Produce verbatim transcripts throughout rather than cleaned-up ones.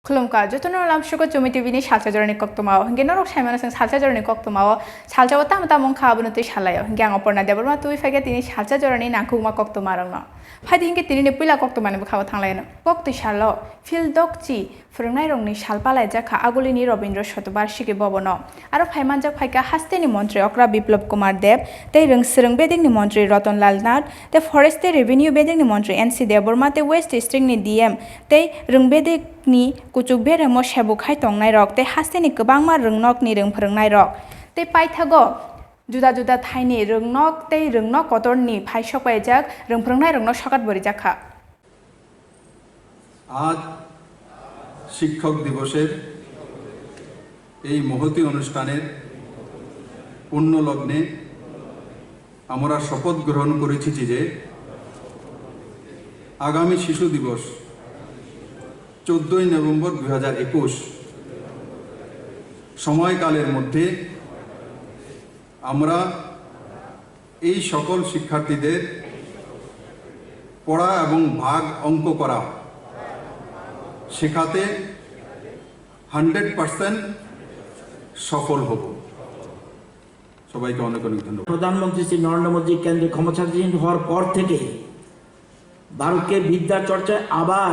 Khulumkha, jotono lamsugo Chumi T V ni salsa jorani koktwmao. Hinkhe norok saimano chwng salsa jorani koktwmao, salsao tamo tamo wngkha abono twi salaio. Hinkhe ang Oporna Debbarma twi phaikha tini salsa jorani nangkukma koktwmarokno. Phaidi hinkhe tinini puila koktwmani bwkhago thanglaino. Koktwi salo Phil Dokchi phwrwngnairokni sal palaijak kha agulini Robindra Shatobarshiki Bhabono. Aro phaimanjak phaikha hasteni montri okra Biplab Kumar Deb, tei rwng-, swrwng bedekni montri Ratan Lal Nath, tei forest tei revenue bedekni montri N C Debbarma, tei West District ni D M, tei rwng bedekni kuchuk beremo sebuk hai tongnairok, tei hasteni kwbangma rwngnokni rwng phwrwngnairok. Tei paithago juda juda thaini rwngnok tei rwngnok kotorni phaisok paijak rwng phwrwngnairokno sokat borijak kha. আজ শিক্ষক দিবসের এই মহতী অনুষ্ঠানের পুণ্য লগ্নে আমরা শপথ গ্রহণ করেছি যে আগামী শিশু দিবস চোদ্দই নভেম্বর দুই হাজার একুশ সময়কালের মধ্যে আমরা এই সকল শিক্ষার্থীদের পড়া এবং ভাগ অঙ্ক করা শেখাতে হান্ড্রেড পার্সেন্ট সফল হব। সবাইকে অনেক অনেক ধন্যবাদ। প্রধানমন্ত্রী শ্রী নরেন্দ্র মোদী কেন্দ্রে ক্ষমতাসীন হওয়ার পর থেকে ভারতকে বিদ্যা চর্চায় আবার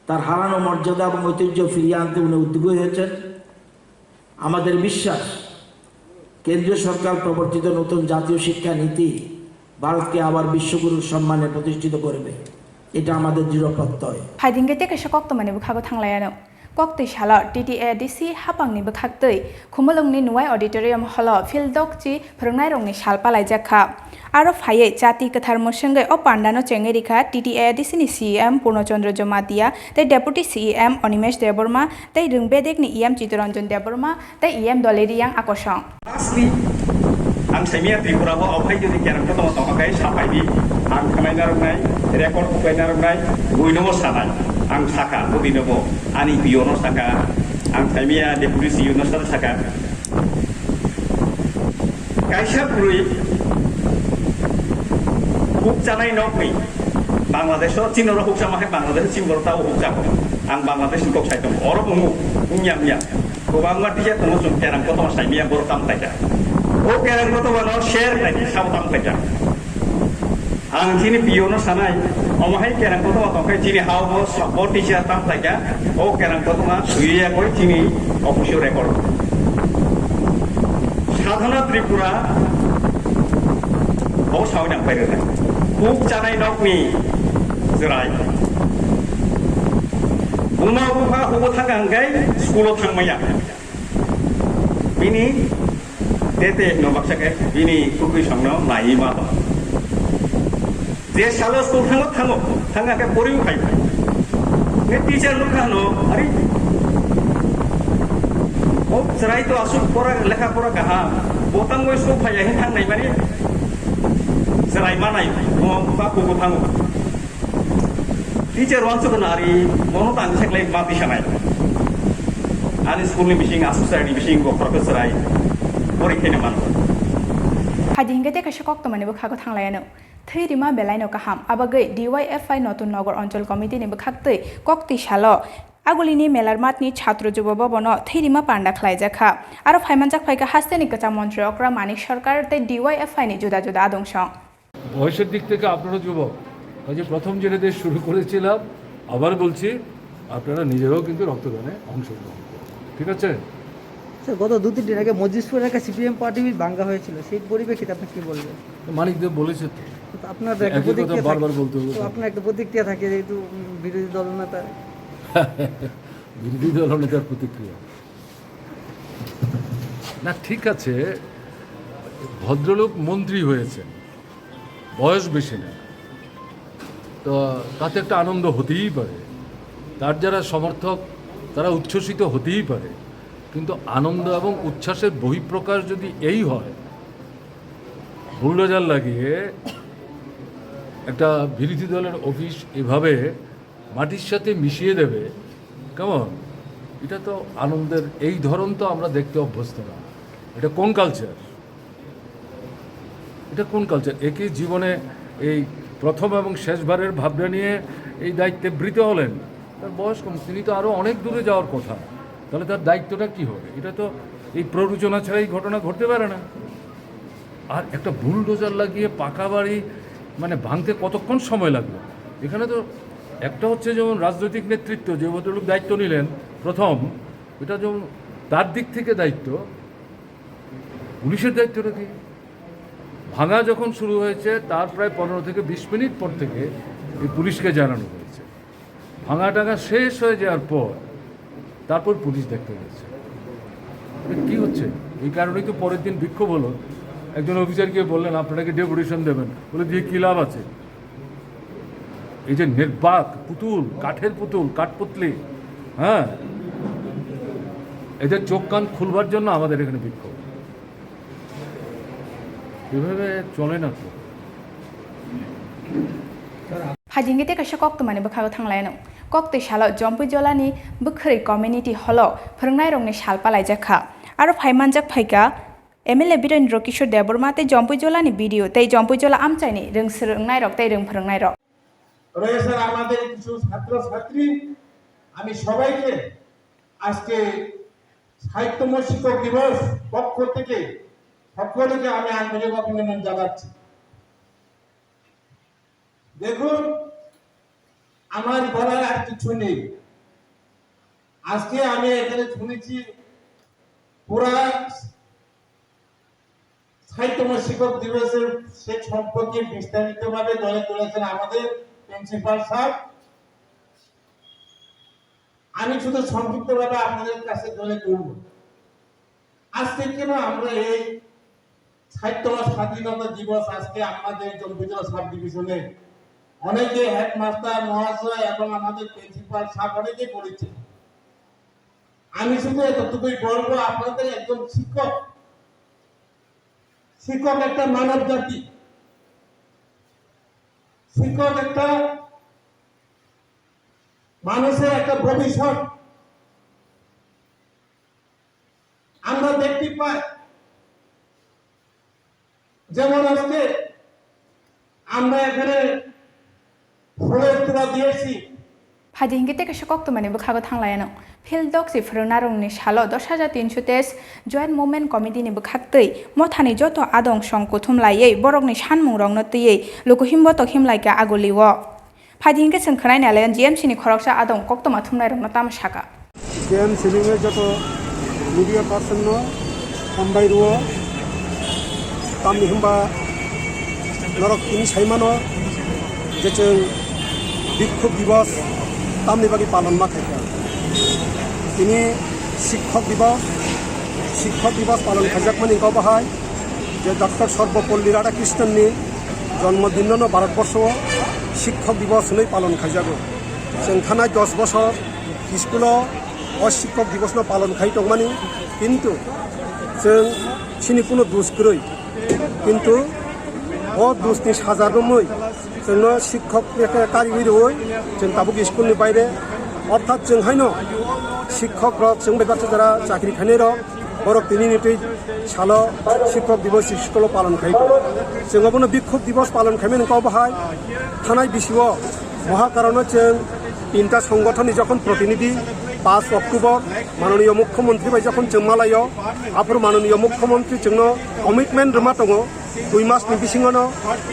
তার হারানো মর্যাদা এবং ঐতিহ্য ফিরিয়ে আনতে উনি উদ্যোগী হয়েছেন। আমাদের বিশ্বাস, কেন্দ্রীয় সরকার প্রবর্তিত নতুন জাতীয় শিক্ষা নীতি ভারতকে আবার বিশ্বগুরুর সম্মানে প্রতিষ্ঠিত করবে, এটা আমাদের দৃঢ় প্রত্যয়। Phaidi hinkhe tei kaisa koktwmani bwkhago thanglaiano. Koktwi salo T T A D C hapangni bwkhaktwi Khumulwngni Nuwai Auditorium Hall-o Phil Dokchi phwrwngnairokni sal palaijak kha. Aro phaiwi chati kwthar mwswngwi o pandano chengwi rikha T T A D C ni C E M Purno Chandra Jamatia tei Deputy C E M Animesh Debbarma tei rwng bedekni E M Chittaranjan Debbarma tei E M Doliriyang Akosong. Lastly, ang saimia Tripura o ophai jodi kerang kotorma tongkha khe sapai di, ang khwnai narwknai, record khuklai narwknai, buino bo sanai, ang sakha, budino bo, ani P O no sakha, ang saimia Deputy C E O no saka saka. Kaisa bwrwi huk chanai nokni Bangladesh o chini oro huk chama khe Bangladesh o chini borok tabo huk chakho. Ang Bangladesh ni kok sai tongo. Oro tongo, wngya wngya. Kwbangma teacher tongo chwng kerang kotorma saimia borok tamo khlaikha. O kerang kotorma no share khlaidi sabo tamo khlaikha. Ang chini P O no sanai, omo hai kerang kotorma tongkhe chini hao bo sabo teacher tamo khlaikha, o kerang kotorma swiya koi chini office o record. Sadhana Tripura o sawi nang pairwknai. Huk chanai nokni chwrai. Buma bupha hubo thangkha hwnkhe school o thangmaya. Bini tete no baksa khe bini kwkwi songno naiwi ma tong. Je salo school thango thango, thangkha khe poriwi phai. Ne teacher nukha no, ari o chwrai to aswk pora lekha pora kaham, bo tangwi school phaiya hin thangnai mani chwrai manai, mo ba kubu thango. Teacher wansuk no ari, bono tang seklai ma tisanai. Ani school ni bising, aswk chwrai ni bising bo professor ai, pori kheno mano. Phaidi hinkhe tei kaisa koktwmani bwkhago thanglaiano. Thwi rima belaino kaham, abagwi D Y F I Notun Nogor Onchol Committee ni bwkhaktwi koktwi salo Agulini Melar Math ni Chhatro Jubo Bhavan o thwi rima panda khlaijak kha. Aro phaimanjak phaikha hasteni kwcham montri okra Manik Sarkar tei D Y F I ni juda juda adungsong. বয়সের দিক থেকে আপনারা যুবক, কাজে প্রথম যেটা দিয়ে শুরু করেছিলাম, আবার বলছি, আপনারা নিজেরাও কিন্তু রক্তদানে অংশগ্রহণ করুন, ঠিক আছে? স্যার, গত দু তিন দিন আগে মজিদপুর এলাকায় সিপিএম পার্টি অফিস ভাঙ্গা হয়েছিল, সেই পরিপ্রেক্ষিতে আপনি কি বলবেন? মানিক দেব বলেছে তো, তো আপনারা তো একটা একই কথা প্রতিক্রিয়া থাকে, বারবার বলতে হবে। তো আপনার একটা প্রতিক্রিয়া থাকে, যেহেতু উম, বিরোধী দলনেতা। বিরোধী দলনেতার প্রতিক্রিয়া। না, ঠিক আছে, ভদ্রলোক মন্ত্রী হয়েছেন, বয়স বেশি না, তো তাতে একটা আনন্দ হতেই পারে। তার যারা সমর্থক, তারা উচ্ছ্বসিত হতেই পারে, কিন্তু আনন্দ এবং উচ্ছ্বাসের বহিঃপ্রকাশ যদি এই হয়, বুলডোজার লাগিয়ে একটা বিরোধী দলের অফিস এভাবে মাটির সাথে মিশিয়ে দেবে, কেমন? এটা তো আনন্দের, এই ধরন তো আমরা দেখতে অভ্যস্ত না। এটা কোন কালচার? এটা কোন কালচার? একই জীবনে এই প্রথম এবং শেষবারের ভাবনা নিয়ে এই দায়িত্বে বৃত হলেন, তার বয়স কম, তিনি তো আরও অনেক দূরে যাওয়ার কথা। তাহলে তার দায়িত্বটা কি হবে? এটা তো এই প্ররোচনা ছাড়া এই ঘটনা ঘটতে পারে না। আর একটা বুলডোজার লাগিয়ে পাকা বাড়ি মানে ভাঙতে কতক্ষণ সময় লাগলো? এখানে তো একটা হচ্ছে যেমন রাজনৈতিক নেতৃত্ব, যে ভদ্রলোক দায়িত্ব নিলেন প্রথম, এটা যেমন তার দিক থেকে দায়িত্ব, পুলিশের দায়িত্বটা কি? ভাঙা যখন শুরু হয়েছে, তার প্রায় পনেরো থেকে বিশ মিনিট পর থেকে এই পুলিশকে জানানো হয়েছে। ভাঙা টাঙা শেষ হয়ে যাওয়ার পর তারপর পুলিশ দেখতে গেছে। এটা কি হচ্ছে? এই কারণেই তো পরের দিন বিক্ষোভ হলো। একজন অফিসার গিয়ে বললেন, "আপনারা কি ডেপুটেশন দেবেন?" বলে, "দিয়ে কী লাভ আছে?" এই যে নির্বাক পুতুল, কাঠের পুতুল, কাঠপুতলি, হ্যাঁ, এদের চোখ কান খুলবার জন্য আমাদের এখানে বিক্ষোভ। এভাবে চলে না তো। Phaidi hwnkhe tei kaisa koktwmani bwkhago thanglaino. Koktwi salo Jompui Jolani Bwkhwrwi Community Hall-o phwrwngnairokni sal palaijak kha. Aro phai manjak phaikha M L A Birendra Kishore Debbarma tei Jompui Jolani B D O tei Jompui Jola amchaini rwng swrwngnairok tei rwng phwrwngnairok. রয়েছেন আমাদের কিছু ছাত্রছাত্রী। আমি সবাইকে আজকে সাহিত্যময় শিক্ষক দিবস পক্ষ থেকে সকলকে আমি আন্তরিক অভিনন্দন জানাচ্ছি। দেখুন, আমার বলার আর কিছু নেই। আজকে আমি এখানে শুনেছি পুরা সাহিত্যময় শিক্ষক দিবসের সে সম্পর্কে বিস্তারিতভাবে তুলে ধরেছেন আমাদের প্রিন্সিপাল স্যার। আমি শুধু সংক্ষিপ্তভাবে আপনাদের কাছে তুলে ধরব, আজকে কেন আমরা এই সাহিত্য স্বাধীনতা দিবস আজকে আমাদের জম্পুজলা সাব ডিভিশনে অনেকে হেডমাস্টার মহাশয় এবং আমাদের প্রিন্সিপাল স্যার অনেকেই বলেছে। আমি শুধু এতটুকুই বলবো, আপনাদের একজন শিক্ষক, শিক্ষক একটা মানব জাতি, শিক্ষক একটা মানুষের একটা ভবিষ্যৎ। আমরা দেখতে পাই, যেমন আজকে আমরা এখানে ফুলের তোড়া দিয়েছি। Phaidi hwnkhe tei kaisa koktwmani bwkhago thanglaino. Phil Doksi phwrwngnairokni salo dos hajar tinsho teis Joint Movement Committee ni bwkhaktwi mothani joto adong song kuthum laiwi borokni sanmungrokno twiwi lukuhimbo tokhim laikha agulio. Phaidi hwnkhe chwng khwnai nai lion G M C ni khoroksa adong koktwma thumnairokno tamo saka. J M C ni joto media person no hambai rwo, tamni hwnba norok tini sai mano je chwng bikkhub divos tamni bagwi palon ma khaikha. Tini shikhok divos, shikhok divos palon khaijakmani kok bahai je Doctor Sarvepalli Radhakrishnan ni jonmodin no Bharatborsho o shikhok divos hwnwi palon khaijago. Chwng thanai dos bosor school o o shikhok divos no palon khai tongmani, kintu chwng chini kuno dus kwrwi, kintu o dus ni saja romwi chwngno shikhok kariwi rwwi chwng tabuk school ni baire, orthat chwng haino shikhok rok chwng bai baksa jara chakri khainai rok, borok tini ni twi salo shikhok divos school o palon khai tongo. Chwng obono bikkhub divos palon khaimani kok bahai thanai bisio Moha karono chwng tinta songothon ni jokhon protinidhi, paanch October manoniyo mukhyamantri bai jokhon chwng malaio, aphuru manoniyo mukhyamantri chwngno commitment rwma tongo, dui mas ni bisingo no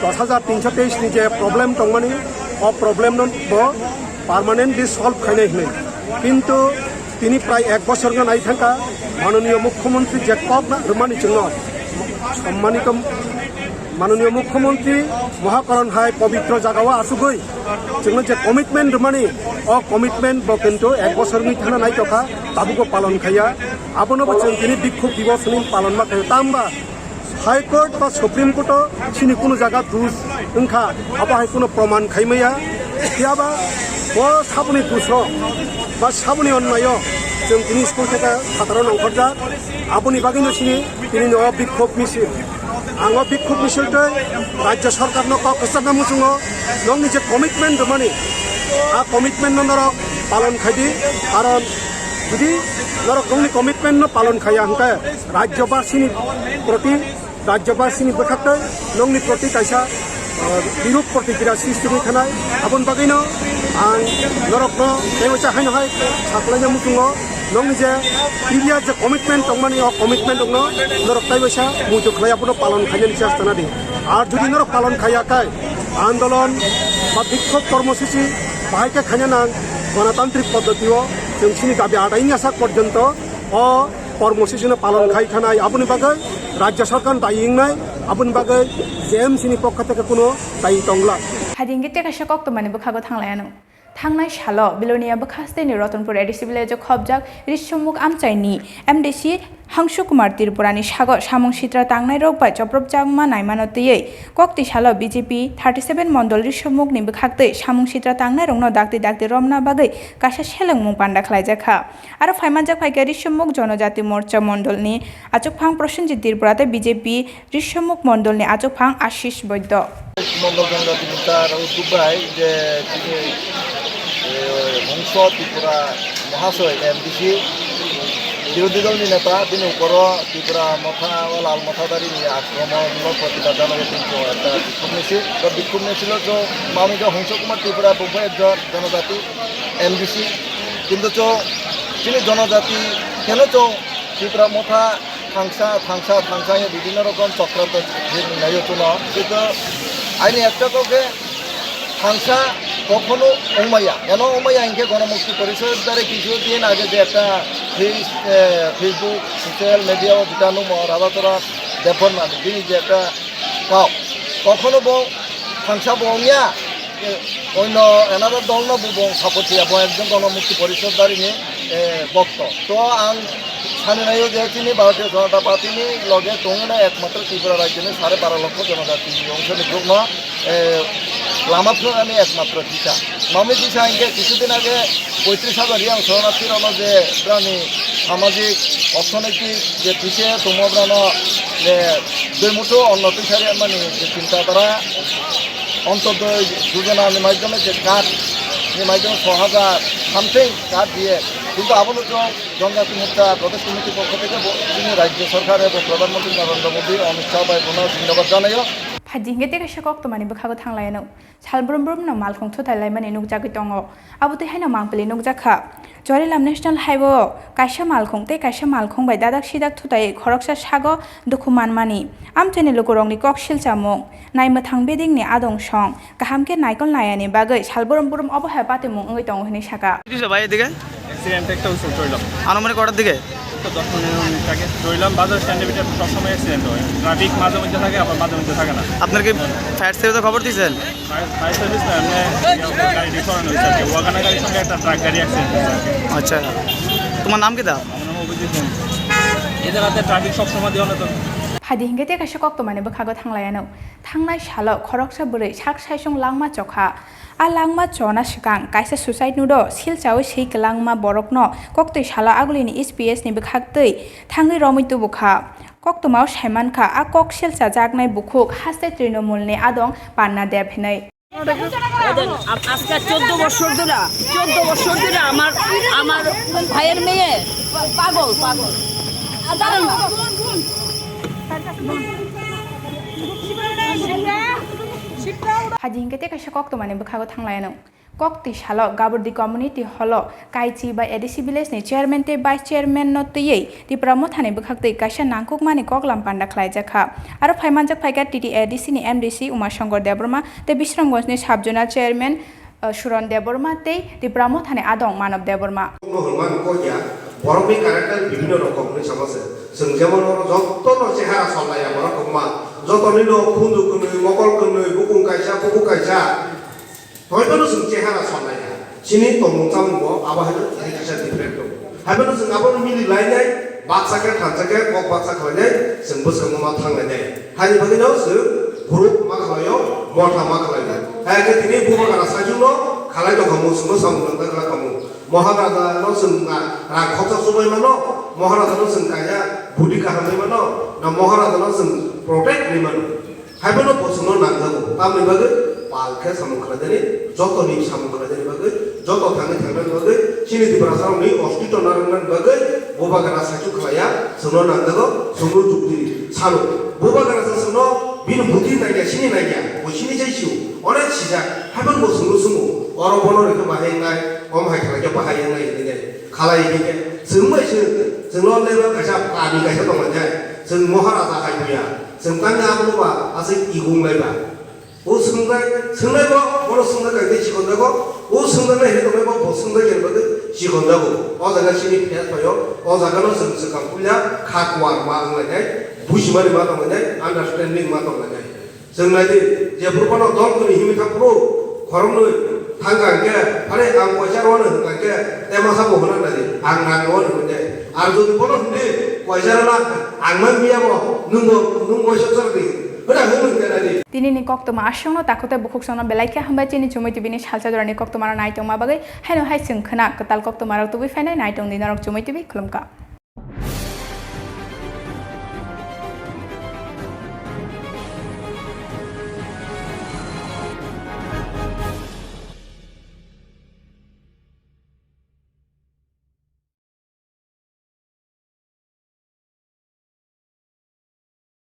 dos hajar tinsho teis ni je problem tongmani, o problem no bo permanently solve khainai hwnwi. Kintu tini prai ek bosor wngna nai thangkha, manoniyo mukhyamantri je kok na rwmani chwngno, sommaniyo manoniyo mukhyamantri Mohakaron hai pobitro jagao achugwi chwngno je commitment rwmani, o commitment bo kintu ek bosor wngwi thana nai tongkha, tabukbo palon khaiya. Abono bo chwng tini bikkhub divos hwnwi palon ma khaio. Tamba High Court ba Supreme Court o chini kunu jaga dus wngkha, abo hai kunu proman khai maya. Phiya ba bo saboni dus rok ba saboni onnayo chwng tini school theka phataro nongkhorjak. Aboni bagwino chini tini no bikkhub misil. Ang o bikkhub misil tei Rajya Sarkar no kok kwchangna muchungo, nokni je commitment rwmani, a commitment no norok palon khai di, karon jodi norok nokni commitment no palon khaiya hwnkhe Rajyabasini proti, Rajyabasini bwkhaktwi nokni proti kaisa, eh, biruk protikriya srishti wngwi thanai. Aboni bagwino Ang norokno tei waisa haino hai saklaina muchungo nokni je area je commitment tongmani o commitment rokno norok tei waisa muitu khlai abono palon khainani chesta nadi. Ar jodi norok palon khaiya khai andolon ba bikkhob kormosuchi bahai khe khaina nang, gonatantrik poddotio chwng chini dabi adai wngya sak porjonto o kormosuchino palon khai thanai, aboni bagwi rajya sarkar dai wngnai, aboni bagwi J M C ni pokho theke kuno dai tongla. Hadi hingke tei kaisa koktwmani bwkhago thanglaianw. Thangnai salo Bilonia bwkhasteni Ratanpur A D C village o khobjak Risomuk amchaini M D C Hangsu Kumar Tripurani sago samung sitra tangnai rok bai chopropjakma naimano twiwi koktwi salo B J P thirty seven mondol Risomukni bwkhaktwi samung sitra tangnai rokno dakti dakti romna bagwi kaisa selengmung panda khlaijakha. Aro phaimanjak phaikha Risomuk Jonojati Morcha mondolni achukphang Prosenjit Tripura tei B J P Risomuk mondolni achukphang Ashish Boiddo. Mondol Jonojati Morcha rok tubai je chini, eh, Hangsu Tripura Mahasoy M D C, birodhi dolni neta, bini uporo Tripura Motha o Lal Motha darini akromon molo protibad janai tongkho ekta bikhub misil. To bikhub misilo chwng mamika Hangsu Kumar Tripura bumbo ekjon jonojati M D C. Kintu chwng chini jonojati keno chwng Tripura Motha thangsa, thangsa, thangsa hwnwi bibhinno rokom chokranto khe nunglaio chwngno. Kintu aini ekta kok khe thangsa kokhono wngmaya. Eno wngmaya hinkhe Gonomukti Porishod dare kichu din age je ekta face-, eh, Facebook, social media o jeta nukmo Radhachara Debbarma ni bini je ekta kok. Kokhono bo thangsa bo wngya, eh, oino another dol no bo bo support ya, bo ekjon Gonomukti Porishod dari ni, eh, bokto. To ang sani naio je chini Bharatiya Janata Party ni loge tongwi na ekmatro Tripura rajyo ni sare baro lokho jonojati ni ongso ni borok no, eh, lama phunuknani ekmatro tisa. Mami tisa hinkhe kichu din age poitris hajar yang soronarthi rok no je brani samajik, orthonoitik je tisa tongmo brano je dui muthung onno tisa riyamani je chinta dhara, Antyodoi Yojana ni maidhyome je card ni maidhyome sohajar something card diye, kintu abono chwng Janjati Morcha Pradesh Committee pokho theke bo chini Rajya Sarkar ebo Pradhan Mantri Narendra Modi, Amit Shah bai bono dhonyabad janaio. Phaidi hingke tei kaisa koktwmani bwkhago thanglaianw. Sal brum brumno malkhung thutai laimani nukjagwi tongo. Abo twi haino mangpili nukjakha. Jorilam National Highway o kaisa malkhung tei kaisa malkhung bai dadak sidak thutai khoroksa sago dukhu manmani. Amchaini lukurokni kok silchamung, naimwthang bedingni adong song, kaham khe naikol nayani bagwi sal brum brum obo hai patimung wngwi tongo hwnwi saka. কি হয়েছে ভাই এদিকে? অ্যাক্সিডেন্ট একটা হয়েছে, চললাম। আনুমানিক কটার দিকে? তো দশ পনেরো মিনিট আগে চললাম, বাজার স্ট্যান্ডের ভিতরে সবসময় অ্যাক্সিডেন্ট হয়, ট্রাফিক মাঝে মধ্যে থাকে, আবার মাঝে মধ্যে থাকে না। আপনার কি ফায়ার সার্ভিসে খবর দিয়েছেন? ফায়ার, ফায়ার সার্ভিস না, এমনি ইয়ে, গাড়ি ডিফারেন্ট হয়েছে আর কি। ওয়াগনার গাড়ির সঙ্গে একটা ট্রাক গাড়ি অ্যাক্সিডেন্ট হয়েছে আর কি। আচ্ছা, তোমার নাম কি দা? আমার নাম অভিজিৎ মণ্ডল। এদের হাতে ট্রাফিক সবসময় দেওয়া হতো। Phaidi hingke tei kaisa koktwmani bwkhago thanglaianw. Thangnai salo khoroksa bwrwi sak saisung langma chokha. A langma chona swkang kaisa suicide note-o silchawi swi kwlangma borokno koktwi salo agulini S P S ni bwkhaktwi thangwi romwi tubukha. Koktwmao saimankha a kok silchajaknai bukhuk haste Trinamool ni adong Panna Deb hinwi. আজকে চোদ্দ বছর ধরে, চোদ্দ বছর ধরে আমার, আমার ভাইয়ের মেয়ে পাগল, পাগল। Phaidi hingke tei kaisa koktwmani bwkhago thanglaianw. Koktwi salo Gabordi Community Hall o Kaichi bai A D C village ni chairman tei vice chairman no twiwi Tipra Mothani bwkhaktwi kaisa nangkukmani koklam panda khlaijakha. Aro phaimanjak phaikha T T A D C ni M D C Umashankar Debbarma tei Bisramganj ni sub zonal chairman, uh, Suron Debbarma tei Tipra Mothani adong Manob Debbarma. Borokni character bibhinno rokom hinwi sama se. Chwng jemon oro jotono chehara sol naiya borok kwbangma. Jotoni no khunju kwnwi, mokol kwnwi, bukung kaisa, bukhuk kaisa. Toibono chwng chehara sol naiya. Chini tongmung chamungbo abo haino kisa different tongo. Haibono chwng abono mili lainai, baksa khe thansa khe kok baksa khlainai, chwng bwskango ma thang lainai. Haini bagwino chwng group ma khlaio, motha ma khlaio. Hai khe tini bubagra sajwkno khalai tongkha mung, chwngno samung tangkha khlai kha mung. Maharaja no chwng na rang khoroksa chubai mano, Maharaja no chwng kaisa budi kaham bai mano, na Maharaja no chwng protect bai mano. Haiphano bo chwngno nangjago, tamni bagwi pal khe samung khlainani, jotoni samung khlainani bagwi, joto thangwi thangnani bagwi, chini Tiprasarokni ostitw narwknani bagwi, bubagra saichuk khlaiya, chwngno nangjago, chwngno jukti sano. Bubagra se chwngno bini budi nangya, sini nangya, bo sini jai sio, onek sijak, haiphano bo chwngno swngo. Oro bono rikhe bahai wngnai, om hai khlai khe bahai wngnai hinwi nai. Khalai hinkhe chwng bai chwng, chwngno level kaisa kami kaisa tonglainai. Chwng Maharaja hai buya, chwng tangni abono ba aswk ego wnglai ba. O swngnai, swngnai bo, bono swngnai kang tei chikon jago. O swngnai hinwi tongnai bo, bo swngnai khe bagwi chikon jago. O jaga chini phiyas phaio, o jaga no chwng swkang puila kha kuar ma wnglainai, bujimani ma tonglainai, understanding ma tonglainai. Chwng nai di, jephuru phano dol kwrwi himwi thang phuru, khoroknwi thang kha hwnkhe, "Are, ang koisa rwno," hwn kha hwnkhe, tei masa bo hwnna nai di, "Ang rang rwno," hwn khe. Ar jodi bono hwn di, "Koisa rwna ang man miya bo, nwng bo, nwng bo sok sok di," hwnna hwn hwn khe nai di. Tini ni koktwma aswkno takhuk tei bukhuk songno belai khe hambai chini Chumui T V ni salsa jorani koktwma rok naitongma bagwi, haino hai chwng khwna kwtal koktwma rok tubui phainai naitong di norok Chumui T V khulumkha.